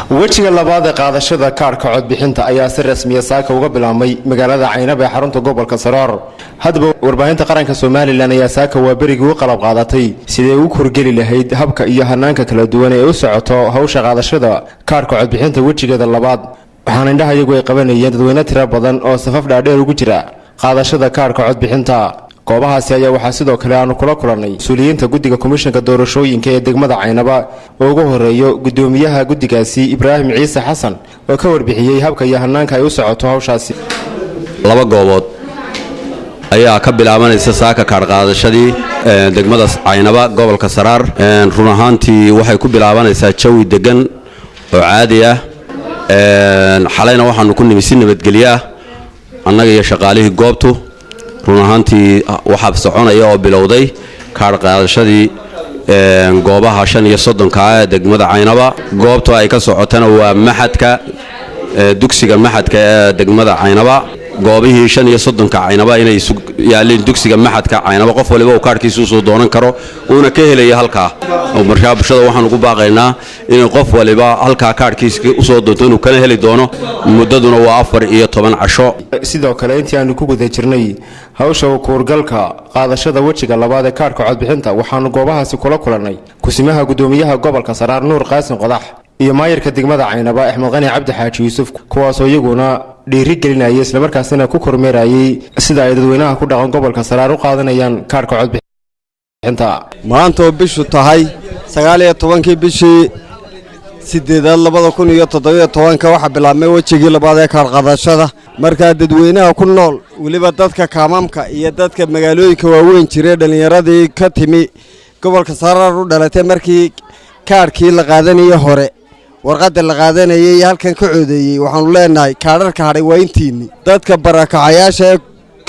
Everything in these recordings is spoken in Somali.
Wejiga labaad ee qaadashada kaarhka codbixinta ayaa si rasmiya saaka uga bilaabmay magaalada Caynab ee xarunta gobolka Saraar. Haddaba, warbaahinta qaranka Somaliland ayaa saaka waa berigii u qalab qaadatay sidee u korgeli lahayd habka iyo hanaanka kala duwan ee u socoto hawsha qaadashada kaarhka codbixinta wejigeeda labaad. Waxaana indhaha iyagu ay qabanayeen dadweyne tiro badan oo safaf dhaadheer ugu jira qaadashada kaarhka codbixinta. Goobahaasi ayaa waxaa sidoo kale aanu kula kulannay mas-uuliyiinta guddiga komishanka doorashooyinka ee degmada Caynaba, oo ugu horeeyo guddoomiyaha guddigaasi, Ibraahim Ciise Xasan, oo ka warbixiyey habka iyo hanaanka ay u socoto hawshaasi. Laba goobood ayaa ka bilaabanaysa saaka kaarhqaadashadii degmada Caynaba, gobolka Saraar. Run ahaantii, waxay ku bilaabanaysaa jawi degan oo caadi ah. Xalayna waxaanu ku nimi si nabadgelyo ah, annaga iyo shaqaalihii goobtu. Run ahaantii, waxaa soconaya oo bilowday kaarh qaadashadii goobaha 35-ka ah ee degmada Caynaba. Goobta ay ka socotana waa maxadka, dugsiga maxadka ee degmada Caynaba. Goobihii 35-ka Caynaba inay isu yaaleen dugsiga maxadka Caynaba, qof waliba uu kaarhkiisa usoo doonan karo, uuna ka helayo halkaa. Markaa bulshada waxaan ugu baaqaynaa inay qof waliba halkaa kaarhkiisa usoo doonto, inuu kana heli doono. Muddaduna waa 14 casho. Sidoo kale, intii aanu ku guda jirnay hawsha kuurgalka qaadashada wejiga labaad ee kaarhka codbixinta, waxaanu goobahaasi kula kulannay kusimaha guddoomiyaha gobolka Saraar, Nuur Qaasin Qodax, iyo maayarka degmada Caynaba, Axmed Qani Cabdi Xaaji Yuusuf, kuwaasoo iyaguna dhiiri gelinayay islamarkaasina ku kormeerayay sida ay dadweynaha ku dhaqan gobolka Saraar u qaadanayaan kaarhka codbixinta. Maanta oo bishu tahay 19-kii bishii sideedaad 2017-ka, waxaa bilaabmay wejigii labaad ee kaarqadashada. Markaa dadweynaha ku nool, weliba dadka kaamamka iyo dadka magaalooyinka waaweyn jiray, dhallinyaradii ka timi gobolka Saraar u dhalatay, markii kaadhkii la qaadanayay hore, warqadda la qaadanayay halkan ka codeeyey, waxaanu leenahay kaadharka hadhay waa intiinni. Dadka barakacayaasha ee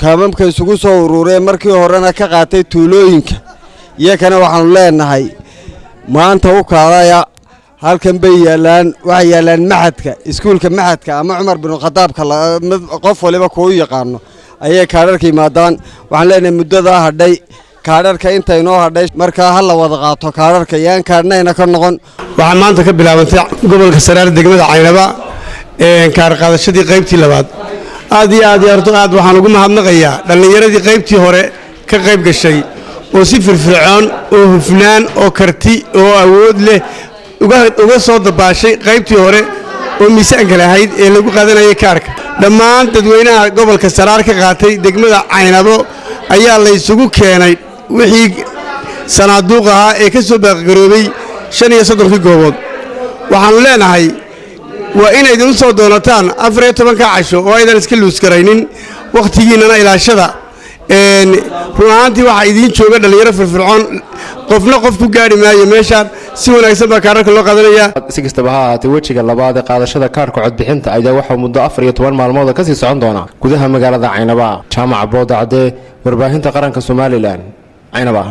kaamamka isugu soo ururee, markii horena ka qaatay tuulooyinka, iyakana waxaanu leenahay maanta u kaalaya. Halkan bay yaallaan, waxay yaallaan maxadka, iskuulka maxadka ama Cumar binu Khadaabka, qof waliba kuu yaqaano ayay kaadharka yimaadaan. Waxaan leenahay muddadaa hadhay kaadharka inta inoo hadhay, markaa ha la wada qaato kaadharka, yaan kaadhnayna ka noqon. Waxaa maanta ka bilaabantay gobolka Saraar, degmada Caynaba, kaar qaadashadii qaybtii labaad. Aad iyo aad iyo horto aad waxaan ugu mahadnaqayaa dhallinyaradii qaybtii hore ka qayb gashay, oo si firfircoon oo hufnaan oo karti oo awood leh uga soo dabaashay qaybtii hore oo miisaanka lahayd ee lagu qaadanayay kaarka. Dhammaan dadweynaha gobolka Saraar ka qaatay degmada Caynabo ayaa laysugu keenay wixii sanaaduuq ahaa ee ka soo baaqgaroobay 35-kii goobood. Waxaannu leenahay waa inaydin u soo doonataan 14-ka casho oo aydan iska luusgaraynin, wakhtigiinnana ilaashada. Run ahaantii, waxaa idiin jooga dhallinyaro firfircoon, qofna qof ku gaadhi maayo meeshaan. Si wanaagsan baa kaararka loo qaadanayaa. Si kastaba ha ahaatee, wejiga labaad ee qaadashada kaarhka codbixinta ayaa waxaa muddo 14 maalmooda kasii socon doona gudaha magaalada Caynaba. Jaamaca Boodacde, warbaahinta qaranka Somaliland, Caynaba.